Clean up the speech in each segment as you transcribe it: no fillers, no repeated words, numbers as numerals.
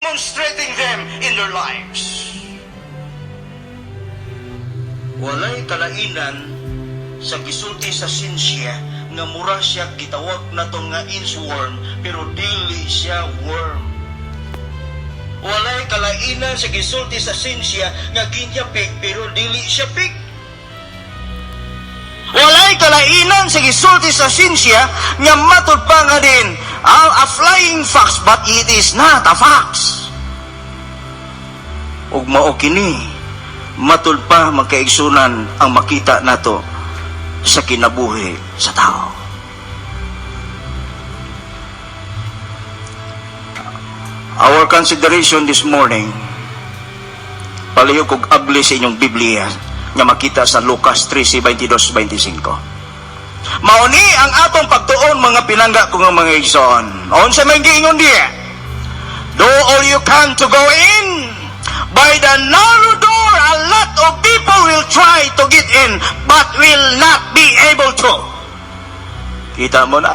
Demonstrating them in their lives. Walay kalainan sa gisulti sa sinsya nga mura siya gitawag nato nga inchworm, pero dili siya worm. Walay kalainan sa gisulti sa sinsya nga guinea pig, pero dili siya pig. Walay kalainan sa gisulti sa sinsya nga matud pa nga din ang a flying fox, but it is not a fox. Ug mao kini matud pa, mga kaigsunan, ang makita nato sa kinabuhi sa tao. Our consideration this morning, palihog kog abli sa inyong Biblia nga makita sa Lucas 13:22-25. Mao ni ang atong pagtuon, mga pinangga ko nga mga igsoon. Unsa may giingon diya? "Do all you can to go in by the narrow door. A lot of people will try to get in but will not be able to." Kita mo na.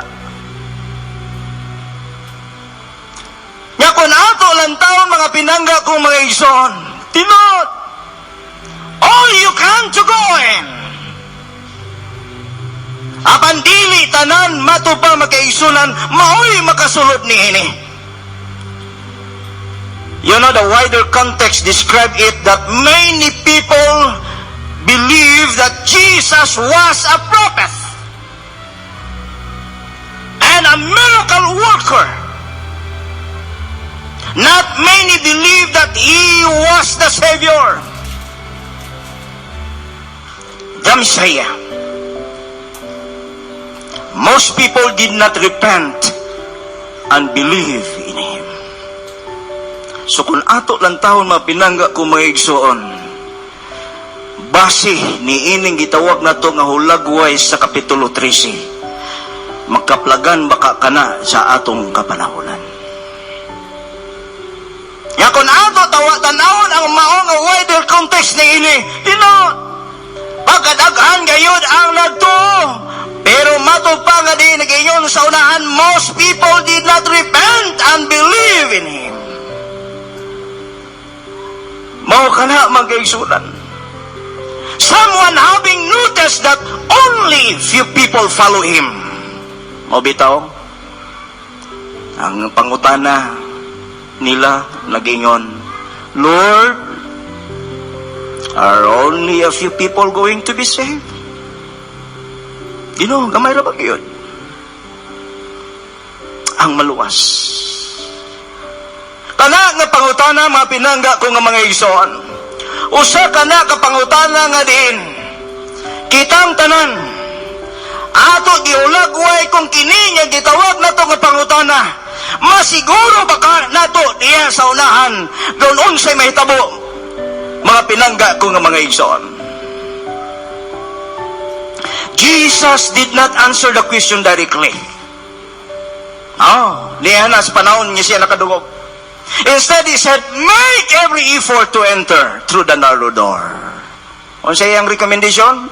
Nga kung ato lang taon, mga pinangga kong mga igsoon, tinuod, all you can to go in. Apan dili tanan mato pa, makaigsunan, maoy makasulod ni ini. The wider context describe it that many people believe that Jesus was a prophet and a miracle worker. Not many believe that he was the Savior, the Messiah. Most people did not repent and believe in him. So kung ato lang taon, mga pinangga ko mga igsoon, base ni ining gitawag nato nga hulagway sa Kapitulo 13, makaplagan baka kana sa atong kapanahonan. Nga kung ato tawa tanawon ang mao nga wider context ni ini, tinuod, pagkadaghan gayud ang nagtuo. Pero matod pa nga di nag-ingon sa unahan, most people did not repent and believe in him. Mao kana, mga kaigsunan. Someone having noticed that only few people follow him. Mao bitaw, ang pangutana nila nag-ingon, "Lord, are only a few people going to be saved?" Ginoo, gamay ra ba yun ang maluwas? Kana nga pangutana, mga pinangga ko nga mga igsoon, usa kana ka pangutana nga diin kitang tanan ato gihulagway kung kini nga gitawag nato nga pangutana masiguro ba ka nato diya sa unahan kung unsay mahitabo, mga pinangga ko nga mga igsoon. Jesus did not answer the question directly. Oh, niya na sa panahon niya siya nakadungog. Instead, he said, "Make every effort to enter through the narrow door." Unsa iyang recommendation?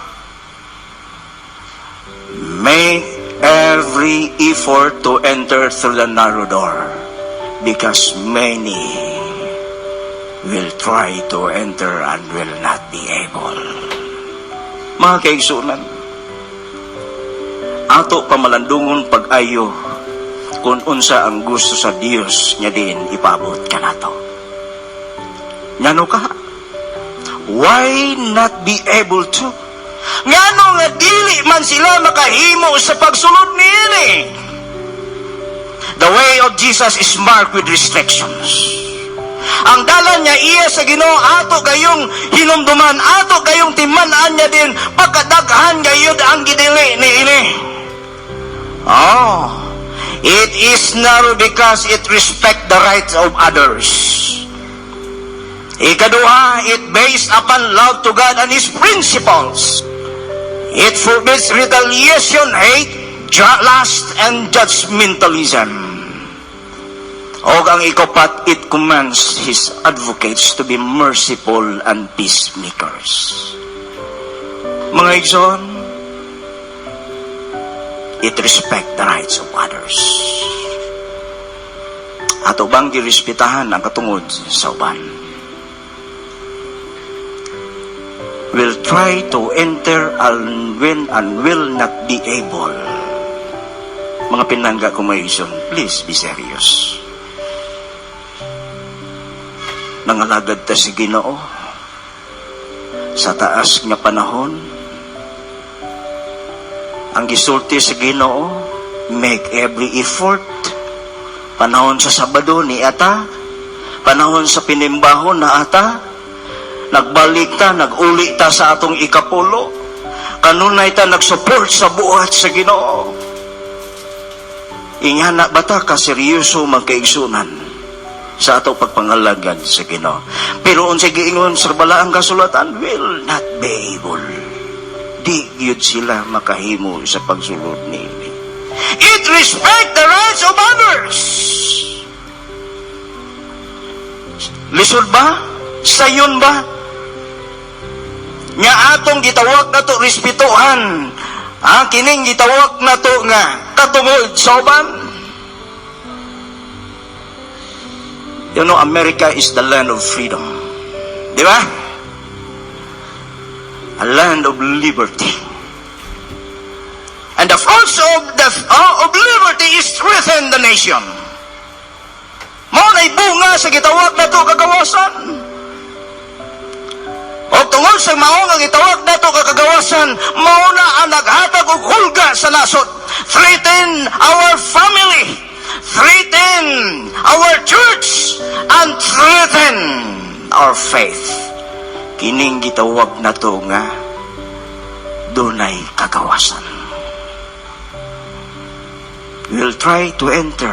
Make every effort to enter through the narrow door because many will try to enter and will not be able. Mga kaigsunan, ato pamalandungon pag-ayo kung unsa ang gusto sa Dios nga diin ipaabot kanato. Ngano ka? Why not be able to? Ngano nga dili man sila makahimo sa pagsulod niini? The way of Jesus is marked with restrictions. Ang dalan niya iya sa Ginoo ato gayong hinumduman, ato gayong timan-an niya din pagkadaghan gayud ang gidili ni ini. Oh, it is narrow because it respect the rights of others. Ikaduha, it based upon love to God and His principles. It forbids retaliation, hate, lust, and judgmentalism. Og ang ikapat, it commands His advocates to be merciful and peacemakers. Mga igsoon, it respect the rights of others. Ato bang girespetahan ang katungod sa uban? Will try to enter and will not be able. Mga pinangga ko mga igsoon, please be serious. Nangalagad ta sa Ginoo sa taas nga panahon. Ang gisulti sa Ginoo, make every effort. Panahon sa Sabado ni ata, panahon sa pinimbahon na ata, nagbalik ta, nag-uli ta sa atong ikapulo. Kanunay ta nag-support sa buhat sa Ginoo. Ingana ba ta kaseryoso, mga kaigsunan, sa ato pagpangalagad sa Ginoo? Pero unsay giingon sa balaang kasulatan, will not be able. Di gyud sila makahimo sa pagsulod niini. It respect the rights of others. Lisod ba? Sayon ba? Nga atong gitawag na to respetuhan. Ah, kining gitawag na to nga katungod sa uban. You know, America is the land of freedom. Di ba? A land of liberty. And the fruits of liberty is strengthen the nation. Mao na'y bunga sa gitawag na to kagawasan. O tungod sa mao nga gitawag na to kagawasan, mao na ang naghatag og hulga sa nasod. Threaten our family, threaten our church, and threaten our faith. Kining gitawag na to nga dunay kagawasan. Will try to enter.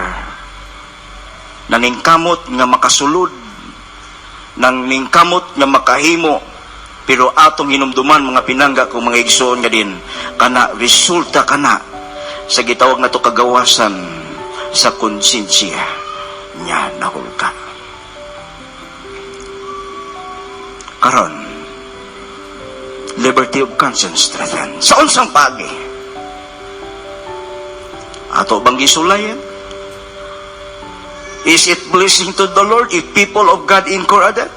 Naningkamot nga makasulod, nang ningkamot nga makahimo, pero atong hinumduman, mga pinangga ko mga igsoon, nga din kana resulta kana sa gitawag na to kagawasan sa konsensya niya nahulga. Karon, liberty of conscience threatened. Sa unsang pagi? Ato bang gisulayan? Is it pleasing to the Lord if people of God incur a debt?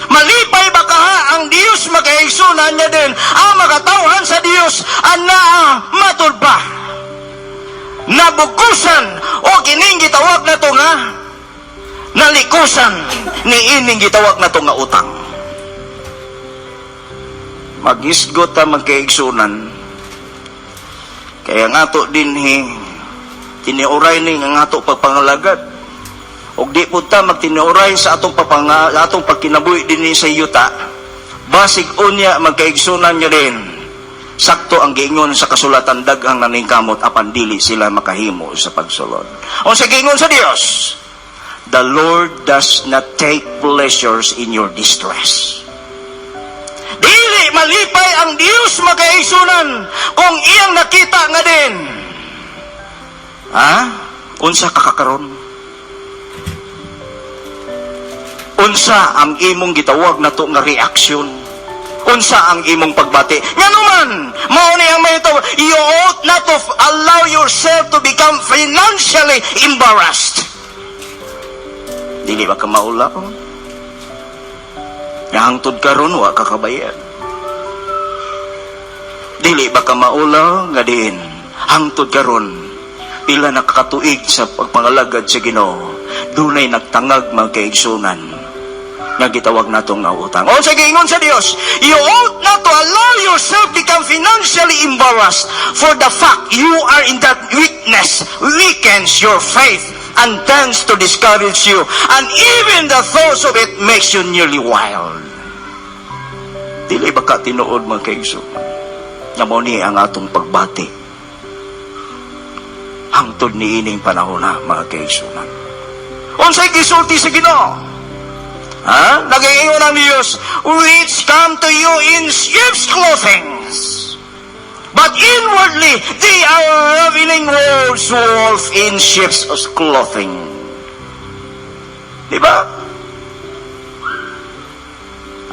Malipay ba kaha ang Diyos, mga kaigsunan, niya din ang makatawhan sa Diyos ang naa matud pa nabukusan o kining gitawag na to nga nalikusan ni ining gitawag na to nga utang? Magisgot ta, mga kaigsunan, kaya nga to dinhi tiniuray ni nga ato pagpangalagad ug di pud ta magtiniuray sa atong pagkinabuhi dinhi sa yuta. Basig unya, mga kaigsunan, nga din sakto ang giingon sa kasulatan, daghang naningkamot apan dili sila makahimo sa pagsulod. Unsa giingon sa Dios? The Lord does not take pleasures in your distress. Dili malipay ang Dios, mga kaigsunan, kung iyang nakita nga din ha unsa ka kakaron, unsa ang imong gitawag nato nga reaksyon, unsa ang imong pagbati. Nganuman mao ni ang may you ought not to allow yourself to become financially embarrassed. Dili ba ka maula oh? Nga hangtod karon wa ka kabayad? Dili ba ka maula nga din hangtod karon, pila na kakatuig sa pagpangalagad sa Ginoo, dunay nagtangag, mga kaigsunan, nga gitawag nato nga utang? O sa giingon sa Dios, you ought not to allow yourself become financially embarrassed, for the fact you are in that weakness weakens your faith and tends to discourage you, and even the thoughts of it makes you nearly wild. Dili ba ka tinuod, mga kaigsunan, nga mao ni ang atong pagbati hangtod ni ining panahon na, mga kaigsunan? Unsay gisulti sa Ginoo? Ha? Nag-iingon ang Diyos, which come to you in sheep's clothing, but inwardly they are ravening wolves, wolf in sheep's clothing. Di ba?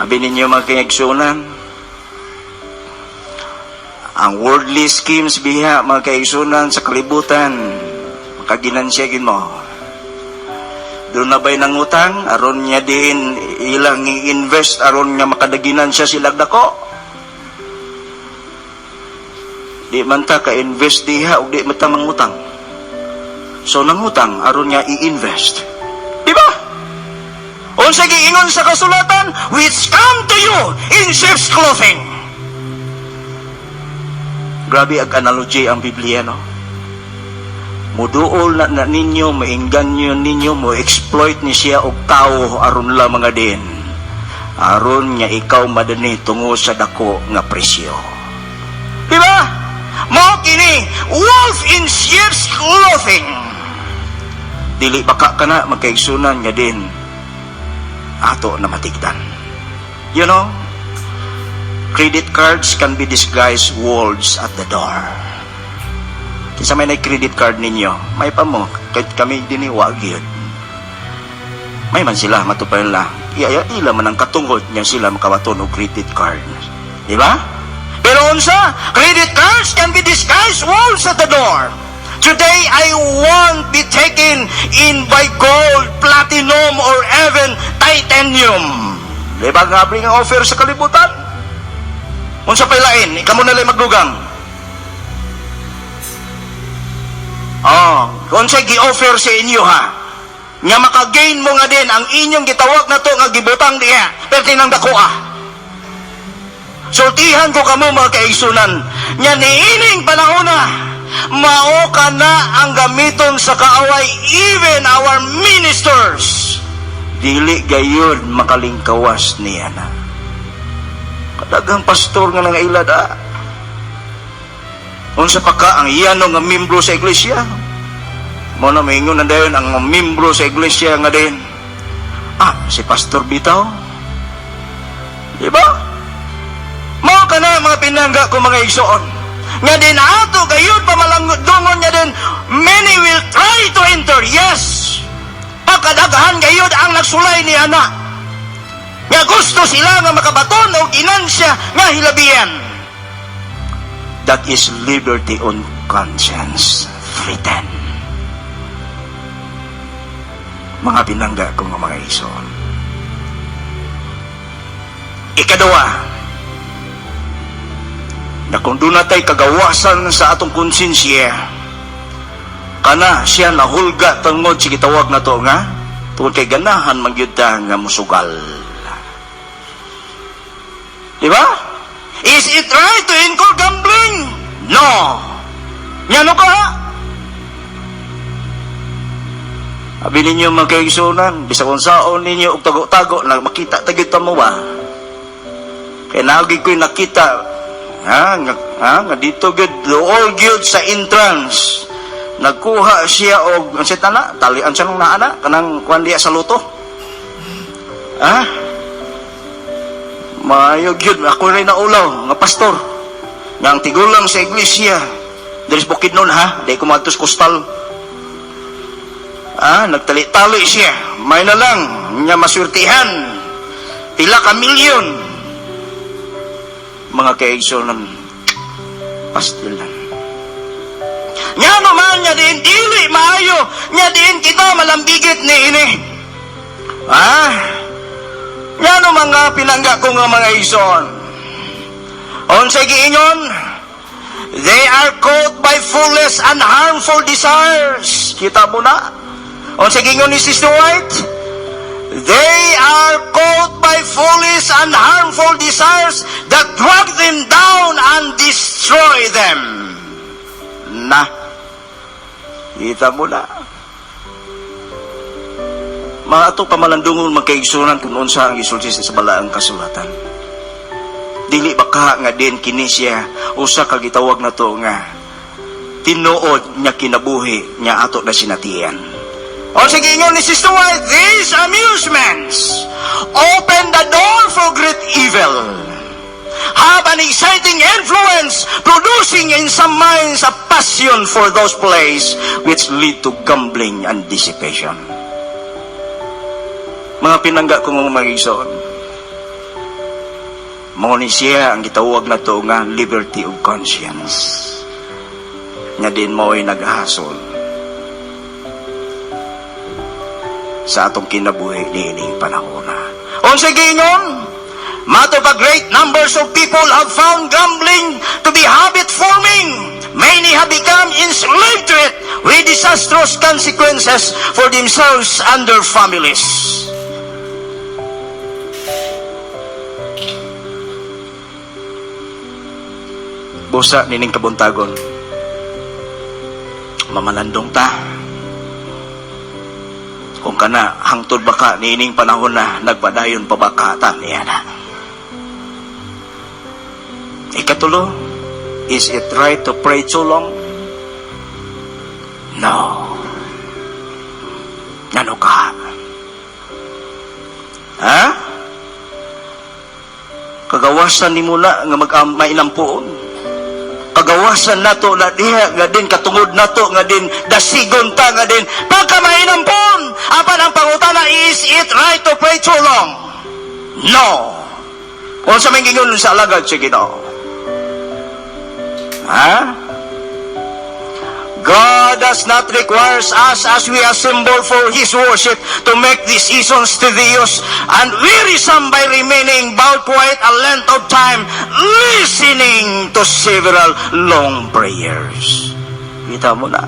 Abi ninyo, mga kaigsunan, ang worldly schemes biha, mga kaigsunan, sa kalibutan, Makaginansya gyud mo. Duna ba'y nangutang aron niya din ilang i-invest aron nga makadaginan siya sila dako. Di man ta ka-invest diha ug di man ta mangutang. So nangutang aron nga i-invest. Di ba? Unsa giingon sa kasulatan? "Which come to you in sheep's clothing." Grabe ang analogy ang Biblia, no? Muduol na ninyo, mainganyo ninyo, mo exploit ni siya og tao aron lang mga din. Aron nga ikaw madani tungo sa dako nga presyo. Di ba? Mao kini, wolf in sheep's clothing. Dili baka kana magkaigsunan nga din ato na matigdan. Credit cards can be disguised wolves at the door. Kinsa may credit card ninyo, may pa mo, kahit kami dinhi wa gyud. May man sila, matupay la. Iya, ila man ang katungod niya sila makabaton og credit card. Di ba? Pero unsa? Credit cards can be disguised wolves at the door. Today, I won't be taken in by gold, platinum, or even titanium. Di ba nga ang offer sa kalibutan? Unsa pa'y lain, ikaw mo nala'y magdugang. Oh, kung unsay gi-offer sa inyo ha, nga maka-gain mo nga din ang inyong gitawag na to nga gibutang diha, perti nang dako ah. Sultihan ko kamo, mga kaigsunan, nga niining panahon na, mao ka na ang gamiton sa kaaway, even our ministers. Dili gayon makalingkawas niya na. Kadaghang pastor nga nangailad ah. Unsa pa ka ang iyano nga membro sa iglesia? Mo na maingon na dayon ang membro sa iglesia nga din. Ah, si Pastor bitaw. Di ba? Mao ka na mga pinangga ko, mga igsoon. Nga din ato gayud pamalandungon nga din many will try to enter. Yes. Pagkadaghan gayud ang nagsulay ni ana. Nga gusto sila nga makabaton og ginansya nga hilabihan. That is liberty on conscience threatened. Mga pinangga ko nga mga igsoon. Ikaduha, na kung duna tay kagawasan sa atong konsensya, kana siya nahulga tungod sa gitawag na to nga tungod kay ganahan man gyud ta nga musugal. Di ba? Is it right to incur gambling? No. Ngano ka? Abi ninyo, mga kaigsunan, bisag unsaon ninyo og tago-tago na makita ta gyud mo ba? Kay naagi ko'y nakita ha, nga, ha, nga dito gyud duol gyud sa entrance. Nagkuha siya og ang sita na, talian siya nung naana kanang kuan diya sa lotto. Ha? Maayo gyud ako rin naulaw nga pastor. Nga ang tigulang sa iglesia diri sa Bukidnon ha, di ko moadto sa coastal. Ah, nagtali-tali siya. May na lang nga maswertihan. Pila ka milyon. Mga kaigsunan, pastil lang. Nga naman nga din, dili maayo, nga din kita malambigit ni ini. Ah, nga no mga pinangga ko nga mga igsoon. Unsay giingon? They are caught by foolish and harmful desires. Kita mo na? Unsay giingon ni Sister White? They are caught by foolish and harmful desires that drag them down and destroy them. Na. Kita mo na. Mga ato pamalandungon, mga kaigsunan, kung unsa ang gisulti sa balaang kasulatan. Dili ba ka nga din kini siya usa ka gitawag na to nga tinuod nga kinabuhi nga ato na sinatian? O sige, ingon ni Sister White, these amusements open the door for great evil, have an exciting influence, producing in some minds a passion for those plays which lead to gambling and dissipation. Mga pinangga ko mga igsoon, mao ni siya ang gitawag na to nga liberty of conscience. Nga din mo'y naghasol. Sa atong kinabuhi niining panahon na. Unsa giingon? Mato pa, great numbers of people have found gambling to be habit forming. Many have become enslaved to it with disastrous consequences for themselves and their families. Busa nining kabuntagon. Mamalandong ta. Kung kana hangtod ba ka niining panahon na nagpadayon pa ba ka ta niya na. Ikatulo, is it right to pray too long? No. Ngano ka? Ha? Kagawasan ni muna nga mag mainampuon. Kagawasan nato na diha nga din katungod nato nga din dasigon ta nga din pagkamainampuon. Apan ang pangutana, is it right to pray too long? No. Unsa may giingon sa alagad sa Ginoo? Ha? God does not require us as we assemble for His worship to make the seasons tedious and wearisome by remaining bowed quite a length of time listening to several long prayers. Kita mo na.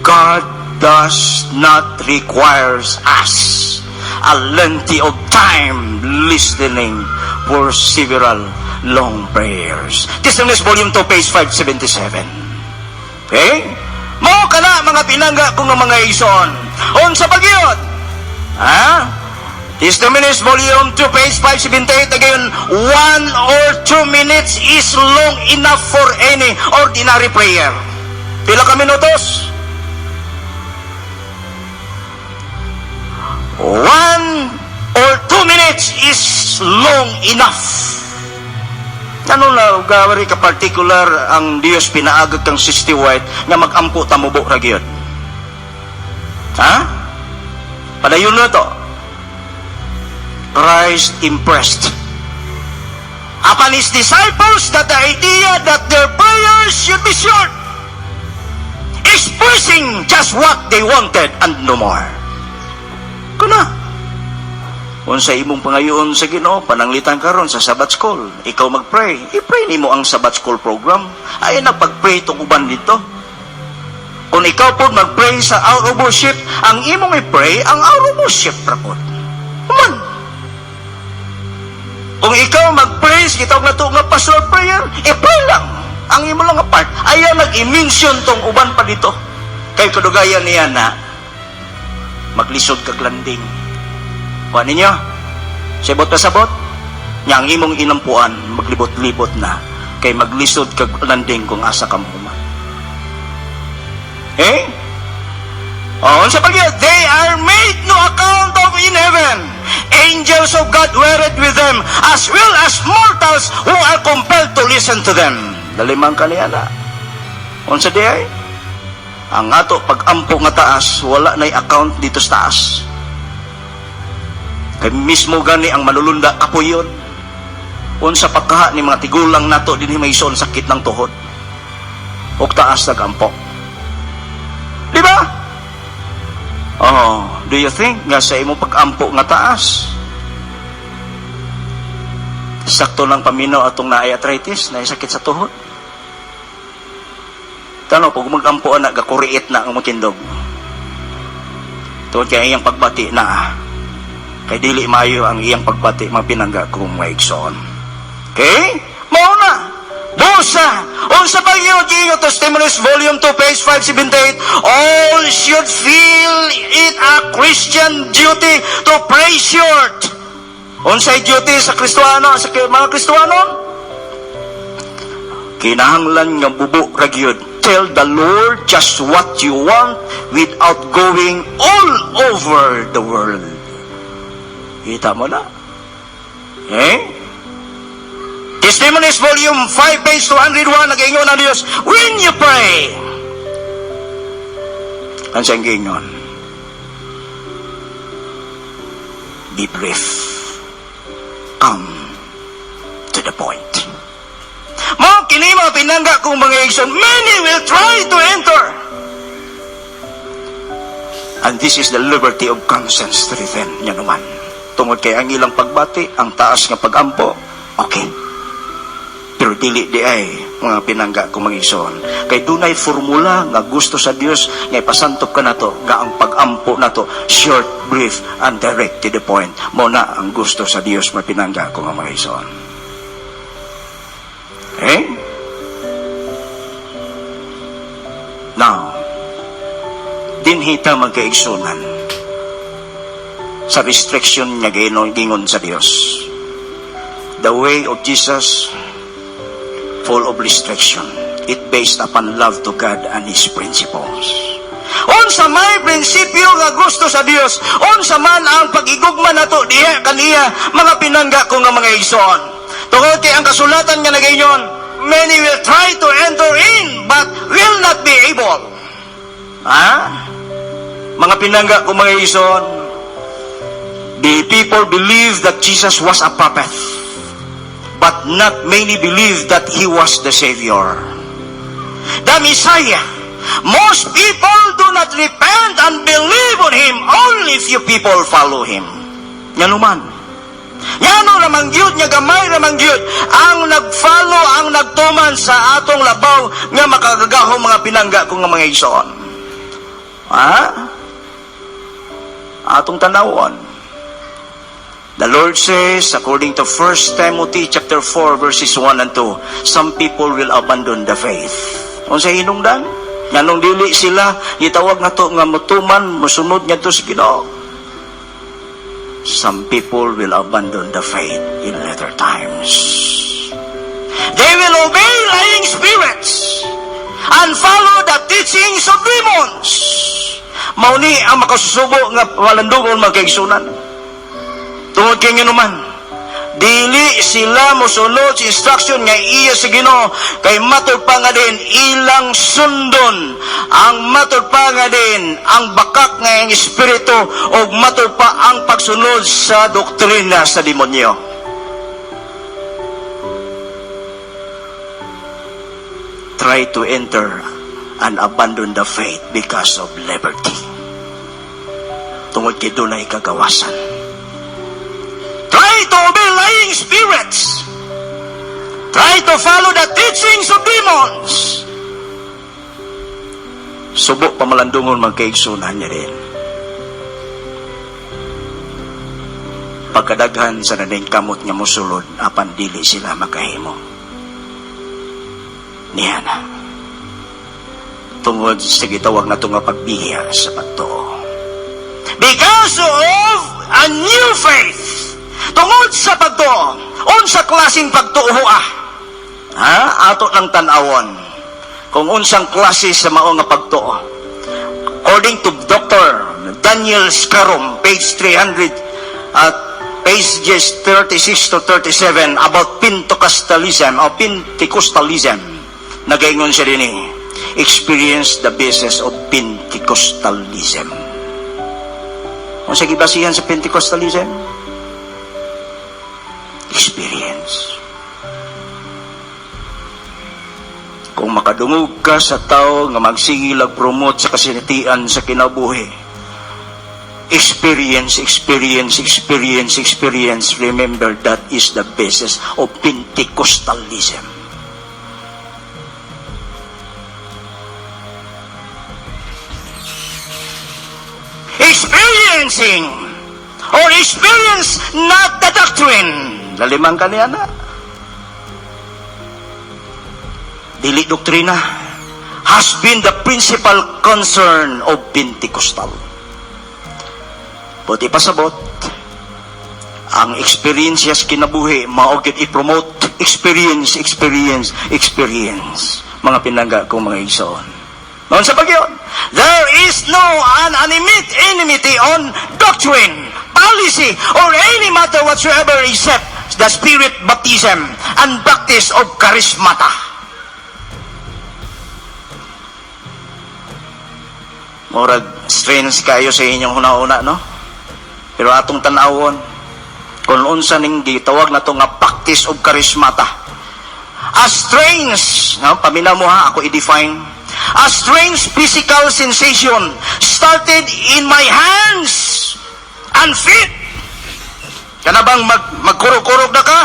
God does not require us a length of time listening for several long prayers. Testimonies Volume 2, page 577. Okay? Mao kana, mga pinangga ko nga mga igsoon. Unsa pa gyud? Ha? Testimonies Volume 2, page 578 again, 1 or 2 minutes is long enough for any ordinary prayer. Pila ka minutos? 1 or 2 minutes is long enough. Ano na, gawari ka particular ang Dios pinaagag kang Sister White nga magampo tamubo ra gyud? Ha? Padayon na to. Christ impressed upon His disciples that the idea that their prayers should be short, expressing just what they wanted and no more. Kuna. Unsa imong pangayoon sa Ginoo, pananglitan karon sa Sabbath School, ikaw mag-pray. I-pray nimo ang Sabbath School program. Ay na pag-pray tong uban dito. Kung ikaw po mag-pray sa hour of worship, ang imong i-pray ang hour of worship ra pod. Human. Kung ikaw mag-pray sa gitawag na to nga pastoral prayer, i-pray lang. Ang imo lang nga part. Ayaw nag-i-mention tong uban pa dito. Kay kadugayan niya na maglisod kag landing. Kuha ninyo? Sabot pa sabot? Nya ang imong inampuan, maglibot-libot na. Kay maglisod kag landing kung asa ka mohuman. Eh? Oh, unsa pa gyud? They are made no account of in heaven. Angels of God wearied with them, as well as mortals who are compelled to listen to them. Dalimang kaniya na. Unsa di ay? Ang ato pag-ampo nga taas, wala na'y account dito sa taas. Kay mismo gani ang manulunda kapuyon. Unsa pagkaha ni mga tigulang nato dinhi may ison sakit ng tuhod. Og taas nagampo. Di ba? Oh, do you think nga sa imong pag-ampo nga taas sakto lang paminaw atong naay arthritis, naay sakit sa tuhod? Tano, pag mag-ampo na, gakuriit na ang tindog. Tungod kay iyang pagbati na. Kay dili maayo ang iyang pagbati, mga pinangga kong mga igsoon. Okay? Mao na. Busa. Unsa pa gyud giingon? Testimonies Volume 2, page 578, all should feel it a Christian duty to pray short. Unsay duty sa Kristohano, sa mga Kristohano? Kinahanglan nga bubo ra gyud. Tell the Lord just what you want without going all over the world. Kita mo na. Eh? Testimonies Volume 5, page 201, nag-ingon ang Diyos, when you pray, ang siyang giingon, be brief. Come to the point. Mao kini, mga pinangga kong mga igsoon, many will try to enter. And this is the liberty of conscience threatened niya naman. Tungod kay ang ilang pagbati, ang taas nga pagampo, okay. Pero dili di ay, mga pinangga ko mga igsoon. Kay dunay formula nga gusto sa Dios nga ipasantop ka nato nga ang pagampo nato short, brief, and direct to the point. Mao na ang gusto sa Dios, mga pinangga ko nga mga igsoon. Okay? Now, dinhi ta, magkaigsunan, sa restriction nga gingon sa Dios. The way of Jesus, full of restriction. It based upon love to God and His principles. Unsa may prinsipyo nga gusto sa Dios, unsa man ang pag-igugma nato diha kaniya, mga pinangga ko nga mga igsoon. Tungod kay ang kasulatan nga nagaingon, "Many will try to enter in but will not be able." Ha? Mga pinangga ko mga igsoon, the people believe that Jesus was a prophet, but not many believe that He was the Savior, the Messiah. Most people do not repent and believe on Him. Only few people follow Him. Ngano man? Ngano ramang gyud nga gamay ramang gyud ang nag-follow, ang nagtuman sa atong labaw nga makagagahom, mga pinangga ko nga mga igsoon? Ha? Atong tanawon. The Lord says, according to 1 Timothy chapter 4 verses 1 and 2, some people will abandon the faith. Unsa hinungdan? Nganong dili sila gitawag nato nga mutuman, musunod ngadto sa Ginoo? Some people will abandon the faith in later times. They will obey lying spirits and follow the teachings of demons. Mao ni ang makasusubo nga malandungon, mga kaigsunan. Tungod kay nganuman, dili sila mosunod sa instruction nga iya sa Ginoo, kay matud pa nga din ilang sundon ang matud pa nga din ang bakak nga ang espiritu o matud pa ang pagsunod sa doktrina sa demonyo. Try to enter and abandon the faith because of liberty. Tungod kay dunay kagawasan. Try to obey lying spirits. Try to follow the teachings of demons. Subo pamalandungon, magkaigsunan niya din. Pagkadaghan sa naningkamot nga musulod, apan dili sila makahimo. Niya na. Tungod sa gitawag na nga pagbiya sa pagtuo. Because of a new faith. Tungod sa pagtuo. Unsa klaseng pagtuo ah? Ha? Ato ng tan-awon kung unsang klase sa mao nga pagtuo. According to Dr. Daniel Scarum, page 300 at pages 36 to 37 about Pentecostalism o Pentecostalism, nagaingon siya din eh, experience the basis of Pentecostalism. Kung sa gibasihan sa Pentecostalism, experience. Kung makadungog ka sa tao nga magsige promote sa kasinatian sa kinabuhi, experience, experience, experience, experience, remember, that is the basis of Pentecostalism. Experiencing or experience, not the doctrine. Laliman ka niya na. Dili doktrina has been the principal concern of Pentecostal. Buti pasabot, ang experience kinabuhi, mao gyud i-promote experience, experience, experience. Mga pinangga kong mga igsoon. Noon sa bagyon, there is no an animate enmity on doctrine, policy, or any matter whatsoever except the spirit baptism and practice of charismata. Murag strange kayo sa inyong huna-huna, no? Pero atong tan-awon kung unsa ning gitawag nato nga practice of charismata. A strange, no? Paminaw mo ha, ako i-define. A strange physical sensation started in my hands and feet. Kana bang magkurog-kurog na ka?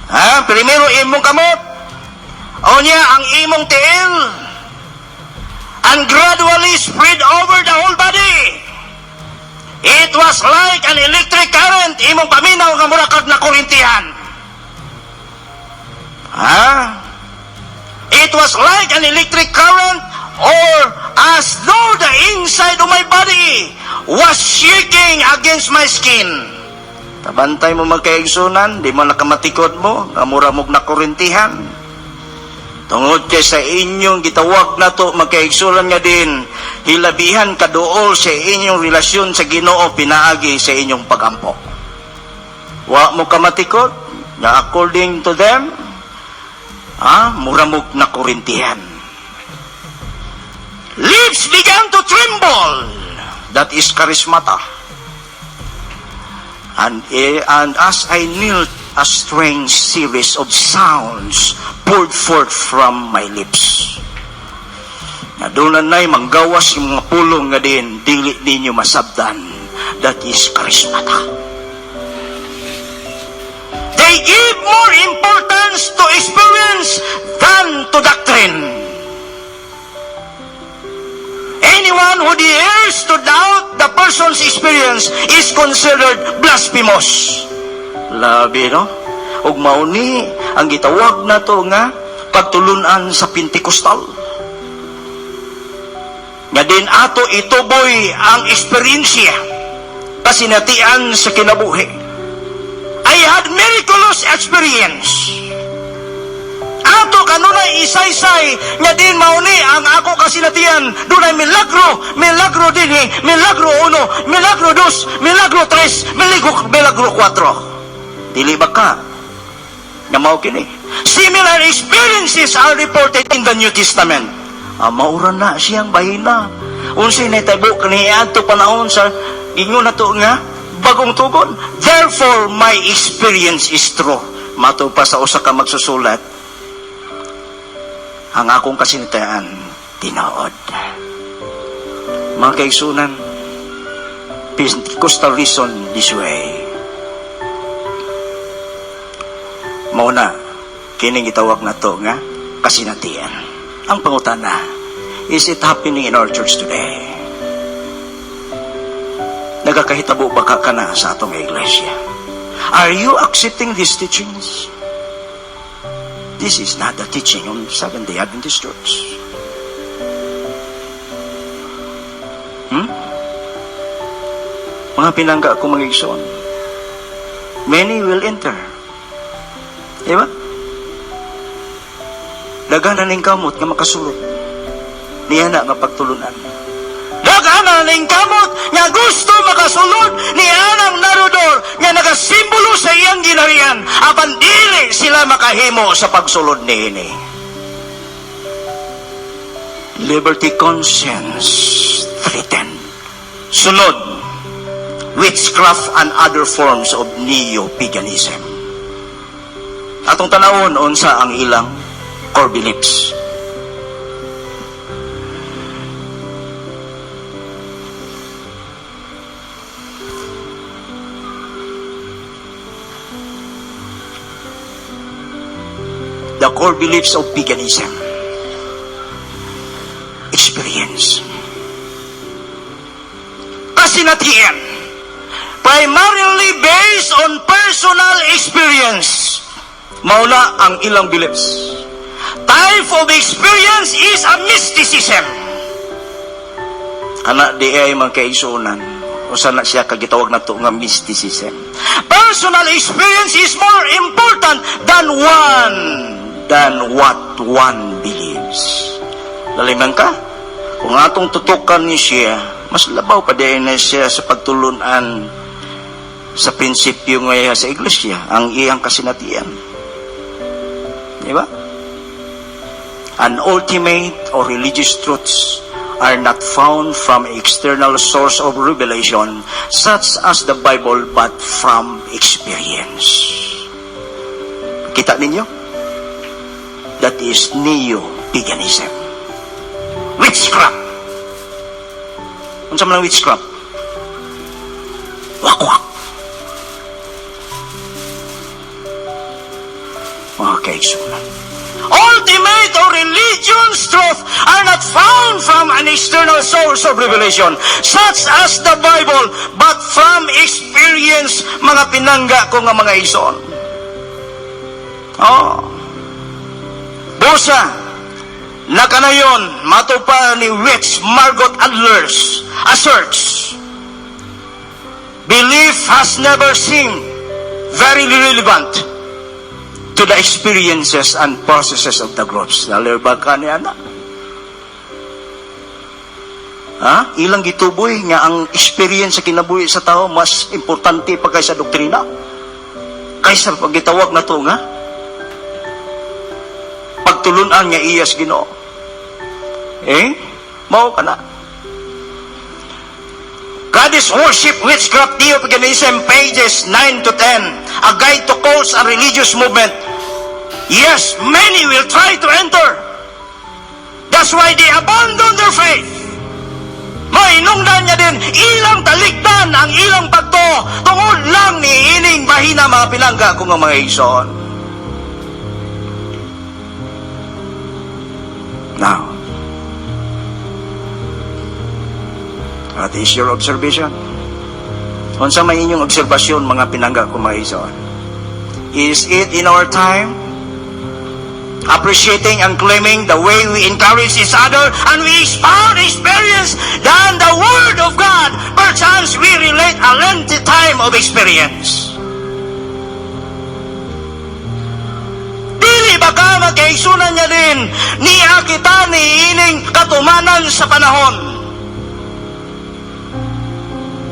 Ha? Primero imong kamot. O niya ang imong tiil. And gradually spread over the whole body. It was like an electric current. Imong paminaw nga mura kag nakurintihan. Ha? It was like an electric current or as though the inside of my body was shaking against my skin. Tabantay mo, magkaigsunan, di mo nakamatikod mo, nga mura mog nakurintihan. Tungod kay sa inyong gitawag na to, magkaigsunan, nga din hilabihan kaduol sa inyong relasyon sa Ginoo pinaagi sa inyong pagampo. Wa mo kamatikod nga according to them, mura mog nakurintihan. Lips began to tremble. That is charismata. And as I knelt, a strange series of sounds poured forth from my lips. Na doon na manggawas yung mga pulong nga din, dili ninyo masabdan. That is charismata. They give more importance to experience than to doctrine. Anyone who dares to doubt the person's experience is considered blasphemous. Labi, no? Ug mauni ang gitawag nato nga pagtulunan sa Pentecostal. Nga din ato ituboy ang eksperyensya, kasinatian sa kinabuhi. I had miraculous experience. Ato kanunay isaysay nga din mauni ang ako kasinatian, dunay milagro, milagro dinhi, milagro uno, milagro dos, milagro tres, milagro, milagro kwatro. Dili ba ka nga mao kini? Similar experiences are reported in the New Testament. Maura na siyang bahina. Unsay nahitabo kaniadto panahon sa ingon nato nga bagong tugon. Therefore, my experience is true. Mato pa sa usa ka magsusulat, ang akong kasinatian tinuod. Mga kaigsunan, Pentecostal reason this way. Mao na, kining gitawag nato nga kasinatian. Ang pangutana, is it happening in our church today? Nagakahitabo ba ka kana sa atong iglesia? Are you accepting these teachings? This is not the teaching of Seventh-day Adventist Church. Mga pinangga ko, mga igsoon, many will enter. Di ba? Daghan ning kamot nga makasulod niya na nga pagtulunan. Daghan ning kamot nga gusto makasulod ni anang narrow door nga nagasimbolo sa iyang ginharian, apan dili sila makahimo sa pagsulod niini. Liberty conscience threatened. Sunod, witchcraft and other forms of neo-paganism. Atong tanawon unsa ang ilang core beliefs. The core beliefs of paganism. Experience. Kasinatian. Primarily based on personal experience. Mauna ang ilang beliefs. Type of experience is a mysticism. Kana di ay mga kaigsuonan. Usa na siya kagitawag nato nga mysticism. Personal experience is more important than what one believes. Laliman ka? Kung atong tutukan ni siya, mas labaw pa din na siya sa pagtulunan sa prinsipyo nga sa iglesia, ang iyang kasinatian. Di ba? An ultimate or religious truths are not found from external source of revelation such as the Bible, but from experience. Kita ninyo? That is neo-paganism. Paganism. Witchcraft. Unsa man ang witchcraft? Wakwak. Mga kaigsunan. Ultimate or religion's truth are not found from an external source of revelation, such as the Bible, but from experience, mga pinangga ko nga mga igsoon. Oh. Busa, nakanayon, mato pa ni Witch Margot Adlers, asserts, "Belief has never seemed very relevant to the experiences and processes of the groups." Nalibag ka niya na. Ha? Ilang gituboy nga ang experience sa kinabuhi sa tao mas importante pa kaysa doktrina. Kaysa pagitawag na to nga pagtulunan nga iyas Ginoo. Eh? Mao ka na. Goddess Worship, Witchcraft, Neo-Paganism, pages 9 to 10. A Guide to Cults and Religious Movement. Yes, many will try to enter. That's why they abandon their faith. Mainungdan niya din, ilang talikdan ang ilang pagtuo tungod lang ni ining mahina, mga pinangga ko nga mga igsoon. Now, what is your observation? Unsa may inyong obserbasyon, mga pinangga ko mga igsoon? Is it in our time? Appreciating and claiming the way we encourage each other and we expound experience than the Word of God. Perchance we relate a lengthy time of experience. Dili ba ka magkaigsunan niya din niya kita ni ining katumanan sa panahon?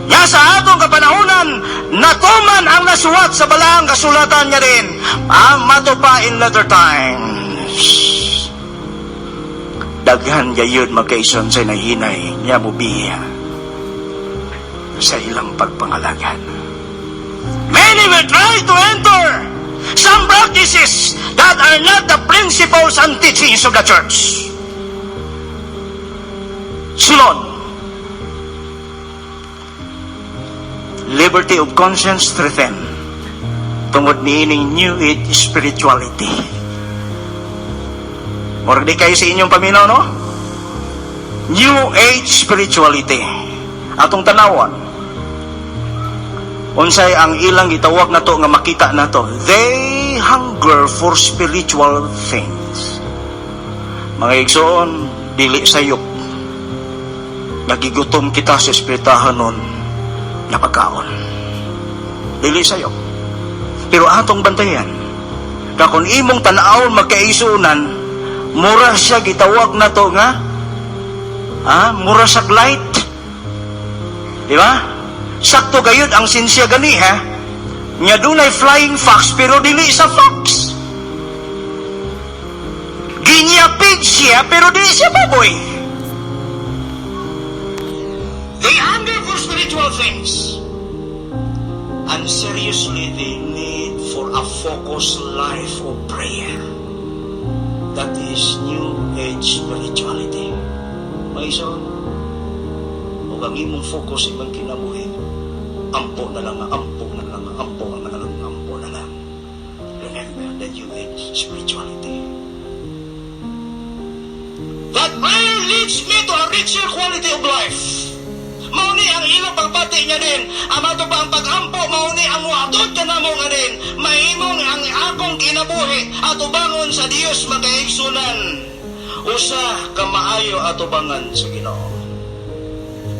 Nga sa atong kapanahonan, natuman ang nasuwat sa balaang kasulatan niya din. Ang mato pa in latter times. Daghan gayud magkaison sa nahinay niya mubiya sa ilang pagpangalagan. Many will try to enter some practices that are not the principles and teachings of the church. Sulod, liberty of conscience threatened tungod niining New Age spirituality. Murag di kayo sa inyong paminaw, no? New Age spirituality. Atong tanawan. Unsay ang ilang gitawag na to nga makita na to. They hunger for spiritual things. Mga igsoon, dili sayop. Nagigutom kita sa espiritahanon na pagkaon. Dili sayop. Pero atong bantayan, na kung imong tanawon, magkaisunan, mura siya gitawag na to nga mura sa light. Di ba? Sakto gayud ang sinsya gani ha. Nya dunay flying fox pero dili sa fox. Guinea pig siya pero dili siya baboy. They hunger for spiritual things. And seriously, they need for a focused life of prayer. That is New Age spirituality. May isa, ug ang imong focus imong kinabuhi, ampo na lang, ampo na lang, ampo na lang, ampo na lang. Remember the New Age spirituality. That prayer leads me to a richer quality of life. Mao ni ang ilang pagbati niya din. Ama to pa ang pag-ampo, mao ni ang muhatod ka namo nga din. Mahimong ang akong kinabuhi atubangon sa Dios, makaigsunan. Usa ka maayo atubangan sa Ginoo.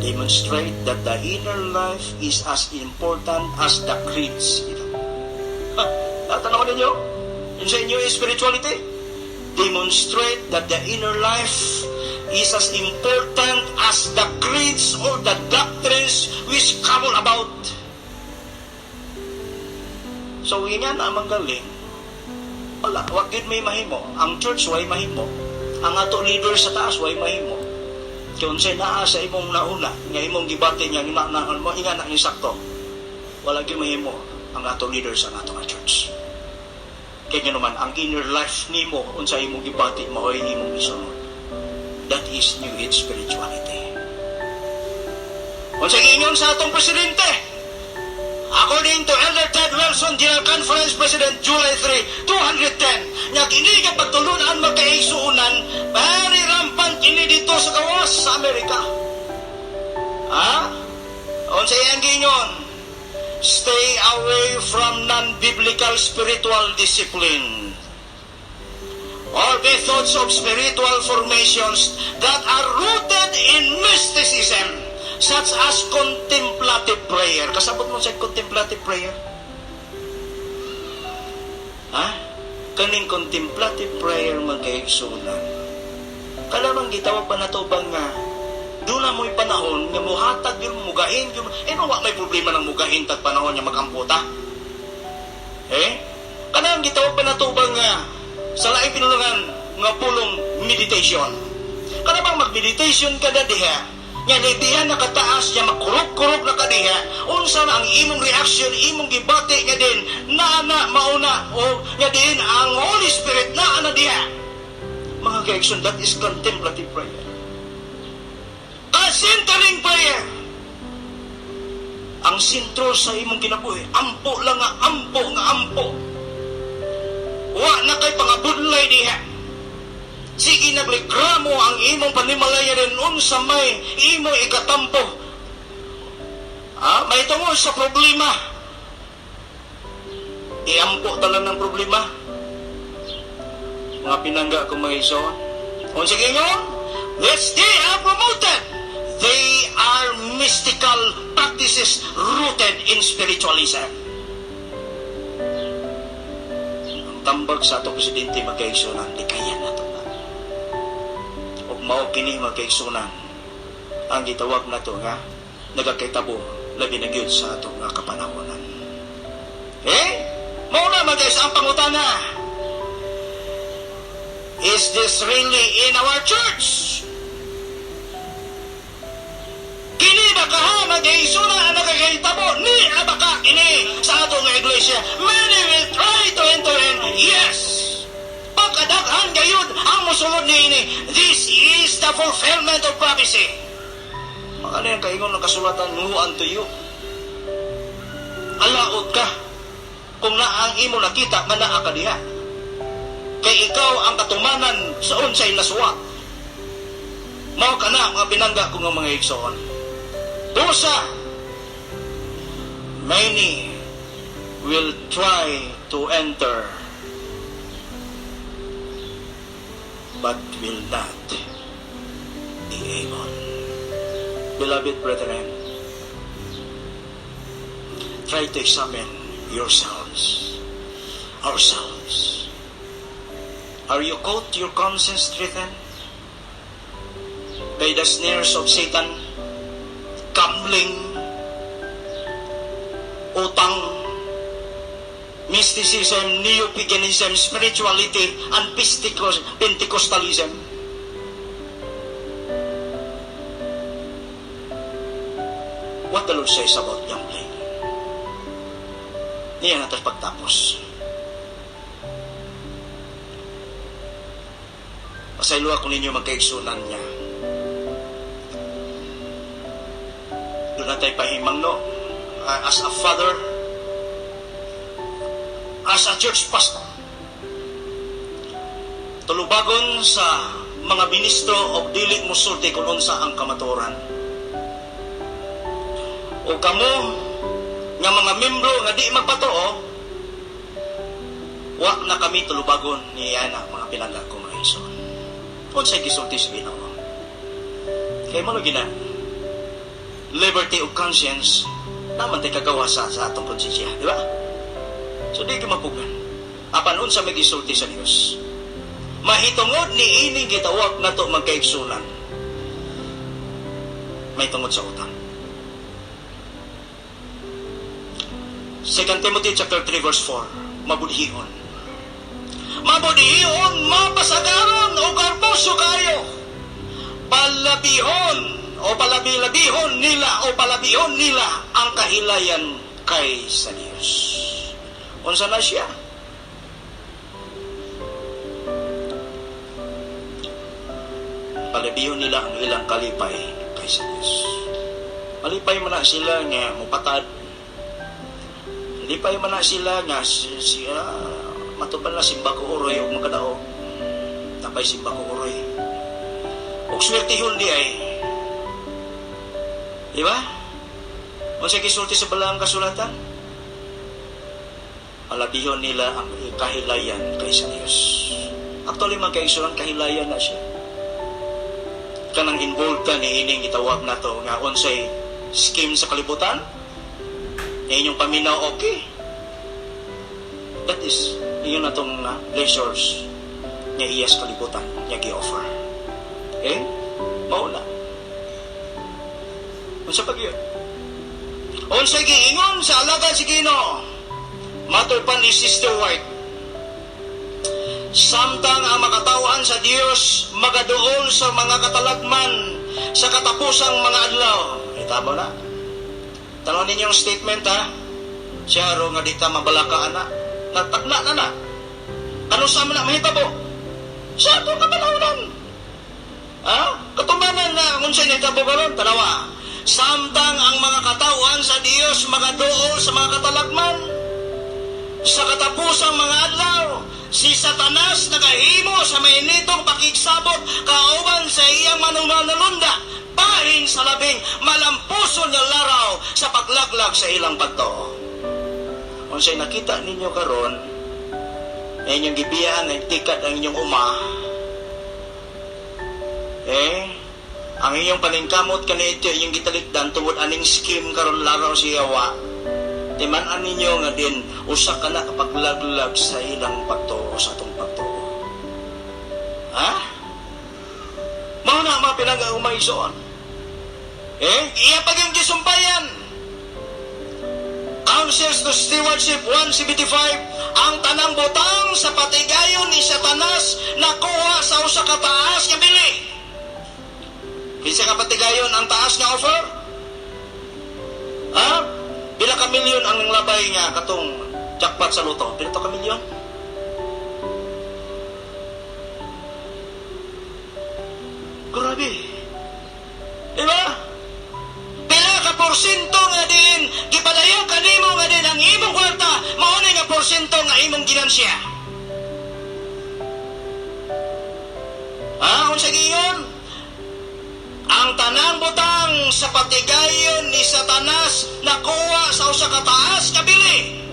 Demonstrate that the inner life is as important as the creeds. Ha, natanaw ninyo? Yun sa inyo spirituality? Demonstrate that the inner life is as important as the creeds or the doctrines we squabble about. So, yun nga na galing. Wala, wag yun may mahimo. Ang church way mahimo. Ang ato leader sa taas way mahimo. Kaya unsay naa sa imong nauna, nga imong gibati niya, nga na, mo inga na ni sakto. Wala gyud mahimo ang ato leader sa ato nga church. Kay naman ang inner life nimo, unsa imong gibati, mao'y imong isunod. That is New Age spirituality. Unsa giingon sa atong presidente? According to Elder Ted Wilson, General Conference President, July 3, 210, nga kini nga pagtulunan, magkaigsuonan, very rampant kini dito sa gawas sa Amerika. Ha? Unsa iyang giingon? Stay away from non-biblical spiritual discipline or methods of spiritual formations that are rooted in mysticism, such as contemplative prayer. Kasabot mo sa contemplative prayer? Ha? Kaning contemplative prayer, magkaigsunan. Kalamang gitawag pa na to bang nga doon na mo'y panahon nga muhatag yun, mugahin yun. Eh, no, wa may problema ng mugahin tag panahon nga magampo ta. Eh? Kanang gitawag pa na to bang nga sa laing pinulungan nga pulong meditation. Kana bang mag-meditation ka na diha, nga di diha nakataas niya, makurog-kurog na ka diha, unsa na ang imong reaction, imong gibati nga din, naa na mauna, o nga din ang Holy Spirit naa na diha. Mga kaigsoon, that is contemplative prayer. A centering prayer. Ang sentro sa imong kinabuhi, ampo lang nga ampo nga ampo. Wa na kay pangabudlay diha. Sige, nagreklamo ang imong panimalaya rin unsa may imong ikatampo. Ah, may tungod sa problema. Iampo talang ng problema. Mga pinangga kong mga igsoon. Unsa ingon? Which they are promoted. They are mystical practices rooted in spiritualism. Ang tambag sa ato presidente, magkaigsunan, di kaya na to na. Ug mao kini, magkaigsunan, ang gitawag na to nga nagakitabo labi na gyud sa ato nga kapanahonan. Eh? Mao na mga guys ang pangutana. Is this really in our church? Kini ba kaha, mag-iisuna, ang nagakahitabo ni abaka kini sa atong nga iglesia? Many will try to enter in. Yes. Pagkadaghan gayud ang mosulod niini. This is the fulfillment of prophecy. Makano yung kaingon ng kasulatan, "Woe unto you." Alaot ka kung naa ang imo nakita nga naa ka diha. Kay ikaw ang katumanan sa unsay nasuwat. Mao ka na, mga pinangga ko nga mga igsoon. Dusa, many will try to enter but will not be able. Beloved brethren, try to examine yourselves, ourselves. Are you caught, your conscience threatened by the snares of Satan, gambling, utang, mysticism, neo-paganism, spirituality, and Pentecostalism? What the Lord says about gambling? Niya natin pagtapos. Pasayloa ko ninyo, magkaigsunan niya. Doon natin pahimang, no? As a father, as a church pastor, tulubagon sa mga ministro og dili musulti kung unsa ang kamatuoran. O kamo nga mga membro nga di magpatuo, wa na kami tulubagon ni ana, mga pinangga ko mga igsoon. Unsay gisulti sa Ginoo? Kay mo gina liberty of conscience naman tay kagawa sa atong konsensya, di ba? So di ka mapugan. Apan unsa may gisulti sa Dios? Mahitungod ni ining gitawag nato, magkaigsunan, may tungod sa utang. 2 Timothy chapter 3 verse 4, mabudhihon. Mabudhihon, mapasagaron o garboso kayo. Palabihon o palabilabihon nila o palabihon nila ang kahilayan kay sa Dios. Unsa na siya? Palabihon nila ang ilang kalipay kaysa Diyos. Malipay man na sila nga mupatad. Lipay man na sila nga siya matuban na simba ko uroy og makadaog. Tapay simba ko uroy. Og swertihon di ay. Di ba? Unsa gisulti sa Balaang Kasulatan? Palabihon nila ang kahilayan kaysa Diyos. Actually, mga kaigsuonan, kahilayan na siya. Kanang involved ka ni ining gitawag nato nga unsay scheme sa kalibutan, nga inyong paminaw, okay. That is, yun na itong pleasures nga iya sa kalibutan nga gi-offer. Okay? Mao na. Unsa pag yun? Unsa giingon sa alagad si Ginoo? Matod pa ni Sister White. Samtang ang makatawhan sa Dios magaduol sa mga katalagman sa katapusang mga adlaw. Itabo na. Tanong ninyong statement, ha. Siya ro nga di ta mabalaka ana. Natagna na na. Ano sa man na mahitabo? Sa atong kapanahonan. Ha? Katumanan na kung sa'yo nahitabo karon, tanawa. Samtang ang mga katawhan sa Dios magaduol sa mga katalagman sa katapusang mga adlaw, si Satanas nagahimo sa mainitong pakigsabot kauban sa iyang manunganalunda bahin sa labing malampuson nga laraw sa paglaglag sa ilang pagtoo. Unsay nakita ninyo karon, na inyong gibiyaan ay tikad ang inyong uma, eh, ang inyong paningkamot kanito inyong gitalikdan tungod aning scheme karon laraw si Yawa. Timan-an ninyo nga din usa ka na kapaglaglag sa ilang pagtuo, sa atong pagtuo. Ha? Mao na ang mga pinag-umaysoon. Eh, iya pag yung gisumpayan. Counsels to Stewardship 175, ang tanang butang sa patigayon ni Satanas nakuha sa usa ka taas nga bili. Kinsa ka patigayon ang taas nga offer? Ha? Pila ka milyon ang labay nga katong jackpot sa lotto? Pila to ka milyon? Grabe. Diba? Pila ka porsyento nga din gipadayon kanimo nga din ang imong kwarta mao ni nga porsyento nga imong ginansya. Ha? Unsa giingon? Ang tanang butang sa patigayon ni Satanas nakuha sa usa ka taas nga bili.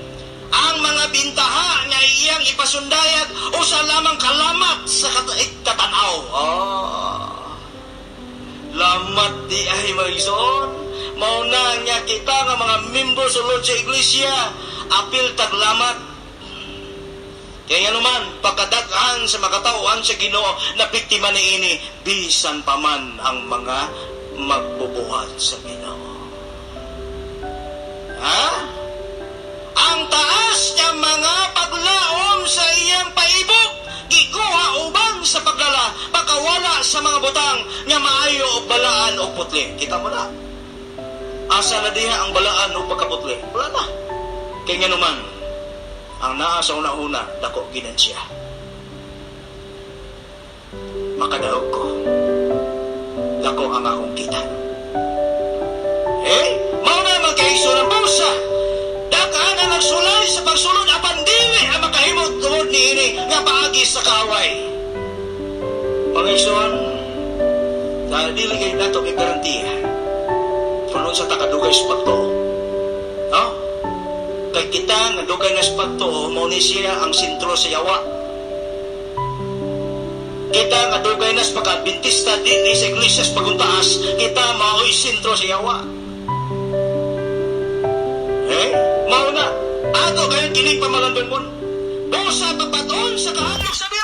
Ang mga bintaha nga iyang ipasundayag usa lamang kalamat sa katanaw. Oh. Lamat di ay maigsoon. Mao na nga kita nga mga membro sa Lord sa Iglesia, apil taglamat. Kaya nga naman, pagkadaghan sa makatawhan sa Ginoo na biktima ni ini, bisan pa man ang mga magbubuhat sa Ginoo. Ha? Ang taas nga mga paglaom sa iyang paibok, gikuha uban sa paglala, pakawala sa mga butang nga maayo og balaan o putli. Kita mo na. Asa na diha ang balaan o pagkaputli? Wala na. Kaya nga naman, ang naa sa una-una, dako ginansya. Makadaog ko. Dako ang akong kita. Eh, mao na magkaiso ng bulsa. Dakaan ang nagsulay sa pagsulod apan dili ang makahimot tungod niini nga paagi sa kaaway. Mga igsoon, dahil dili kay nato kay garantiya kung unsa ta kadugay sa pagtuo. No? Kay kita nga dugay na sa pagtuo, mao ni siya ang sentro sa yawa. Kita nga dugay na sa pagka-Adventista dinhi sa iglesia sa Paguntaas, kita mao'y sentro sa yawa. Eh, mao na. Ato kayon kining pamalandong. Busa pagbaton sa kahadlok sa Dios.